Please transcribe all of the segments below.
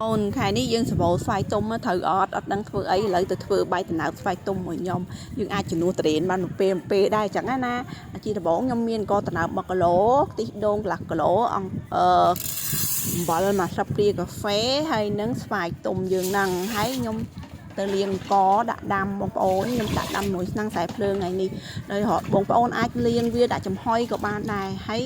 អូនខែនេះយើងសបោស្វាយទុំត្រូវអត់អត់ដឹងធ្វើអីឥឡូវទៅធ្វើបាយដំណើបស្វាយទុំមួយខ្ញុំយើងអាចជំនួសតរេនបានមួយពេលមួយពេលដែរអញ្ចឹងណាអាជីដំបងខ្ញុំមានអង្គដំណើប1គីឡូខ្ទិះដូងកន្លះគីឡូអង្គអឺអំបិលមួយស្លាបព្រាកាហ្វេហើយនឹងស្វាយទុំយើងហ្នឹងហើយខ្ញុំទៅលាងអង្គដាក់ដាំបងប្អូនខ្ញុំដាក់ដាំមួយឆ្នាំងខ្សែភ្លើងថ្ងៃនេះដោយរកបងប្អូនអាចលាងវាដាក់ចំហុយក៏បានដែរហើយ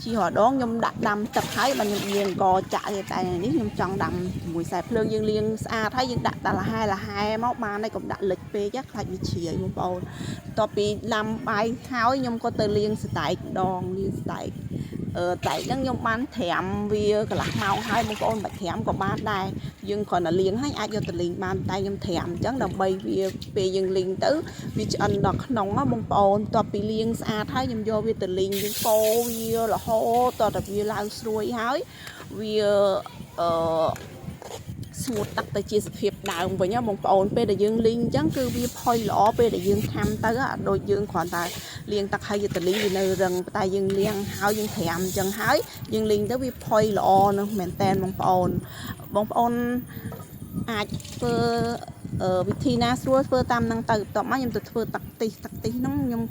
ជីរដងខ្ញុំដាក់ដាំទឹកហើយបើខ្ញុំលាងអង្គចាក់ទេតែនេះខ្ញុំចង់ដាំជាមួយខ្សែភ្លើងយើងលាងស្អាតហើយយើងដាក់តែលហែលហែមកបានហើយកុំដាក់លិចពេកខ្លាចវាជ្រាយបងប្អូនបន្ទាប់ពីដាំបាយហើយខ្ញុំក៏ទៅលាងសណ្តែកម្ដងលាងសណ្តែកអឺតែកហ្នឹងខ្ញុំបានត្រាំវាកន្លះម៉ោងហើយបងប្អូនបាច់ត្រាំក៏បានដែរយើងគ្រាន់តែលាងហើយអាចយកទៅលីងបានតែខ្ញុំត្រាំអញ្ចឹងដើម្បីវាពេលយើងលីងទៅ វាឆ្អិនដល់ក្នុងណាបងប្អូនបន្ទាប់ពីលាងស្អាតហើយខ្ញុំយកវាទៅលីងយើងកូរវារហូតតតែវាឡើងស្រួយហើយវាអឺស្ងួតទឹកទៅជាសភាពដើមវិញណាបងប្អូនពេលដែលយើងលីងអញ្ចឹងគឺវាផុយល្អពេលដែលយើងខាំទៅអត់ដូចយើងគ្រាន់តែលាងទឹកហើយយកទៅលីងវានៅរឹងតែយើងលាងហើយយើងត្រាំអញ្ចឹងហើយយើងលីងទៅវាផុយល្អនោះមែនតែនបងប្អូនបងប្អូនអាចធ្វើវិធីណាស្រួលធ្វើតាមហ្នឹងទៅបន្ទាប់មកខ្ញុំទៅធ្វើទឹកខ្ទិះទឹកខ្ទិះហ្នឹងខ្ញុំ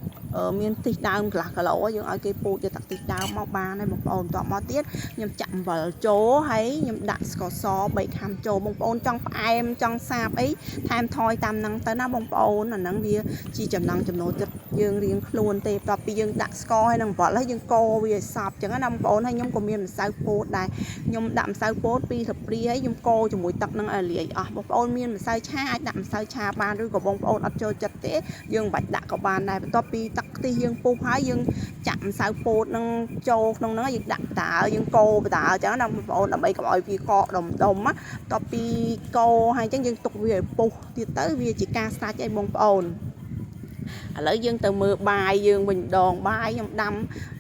មានខ្ទិះដើមកន្លះគីឡូយើងឲ្យគេពូតយកទឹកខ្ទិះដើមមកបានហើយបងប្អូនបន្ទាប់មកទៀតខ្ញុំចាក់អំបិលចូលហើយខ្ញុំដាក់ស្ករស3ខាំចូលបងប្អូនចង់ផ្អែមចង់សាបអីថែមថយតាមហ្នឹងទៅណាបងប្អូនអាហ្នឹងវាជាចំណង់ចំណូលចិត្តយើងរៀងខ្លួនទេបន្ទាប់ពីយើងដាក់ស្ករហើយនឹងអំបិលហើយយើងកូរវាឲ្យសព្វអញ្ចឹងណាបងប្អូនហើយខ្ញុំក៏មានម្សៅពោតដែរខ្ញុំដាក់ម្សៅពោត2ស្លាបព្រាហើយខ្ញុំកូរជាមួយទឹកហ្នឹងឲ្យលាយអស់បងប្អូនមានម្សៅឆាអាចដាក់ម្សៅឆាបានឬក៏បងប្អូនអត់ចូលចិត្តទេយើងមិនបាច់ដាក់ក៏បានដែរបន្ទាប់ពីទឹកខ្ទិះយើងពុះហើយយើងចាក់ម្សៅពោតហ្នឹងចូលក្នុងហ្នឹងយើងដាក់បដាយើងកូរបដាអញ្ចឹងណាបងប្អូនដើម្បីកុំឲ្យវាកកដុំដុំណាបន្ទាប់ពីកូរហើយអញ្ចឹងយើងទុកវាឲ្យពុះទៀតទៅវាជាការស្រេចឲ្យបងប្អូនឥឡូវយើងទៅមើលបាយយើងវិញម្ដងបាយខ្ញុំដាំ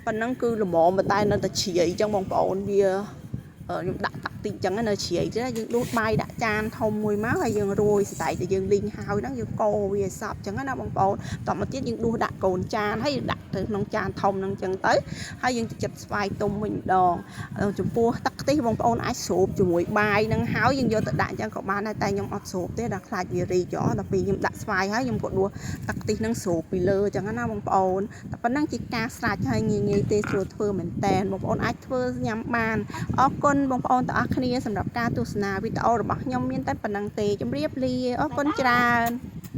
ប៉ុណ្ណឹងគឺល្មមប៉ុន្តែនៅតែជ្រាយអញ្ចឹងបងប្អូនវាខ្ញុំដាក់ទឹកតិចអញ្ចឹងនៅជ្រាយទេយើងដួសបាយដាក់ចានធំមួយមកហើយយើងរោយសណ្តែកដែលយើងលីងហើយហ្នឹងយើងកូរវាឲ្យសព្វអញ្ចឹងណាបងប្អូនតមកទៀតយើងដួសដាក់កូនចានហើយយើងដាក់ទៅក្នុងចានធំហ្នឹងអញ្ចឹងទៅហើយយើងទៅចិត្តស្វាយទុំវិញម្ដងចំពោះទឹកខ្ទិះបងប្អូនអាចស្រូបជាមួយបាយហ្នឹងហើយយើងយកទៅដាក់អញ្ចឹងក៏បានដែរតែខ្ញុំអត់ស្រូបទេដល់ខ្លាចវារីកដល់ពេលខ្ញុំដាក់ស្វាយហើយខ្ញុំក៏ដួសទឹកខ្ទិះហ្នឹងស្រូបពីលើអញ្ចឹងណាបងប្អូនតែប៉ុណ្ណឹងជាការស្រេចហើយងាយងាយទេស្រួលធ្វើមែនតែនបងប្អូនអាចធ្វើញ៉ាំបានអរគុណបងប្អូនទាំងអស់គ្នាសម្រាប់ការទស្សនាវីដេអូរបស់ខ្ញុំមានតែប៉ុណ្ណឹងទេជម្រាបលាអរគុណច្រើន។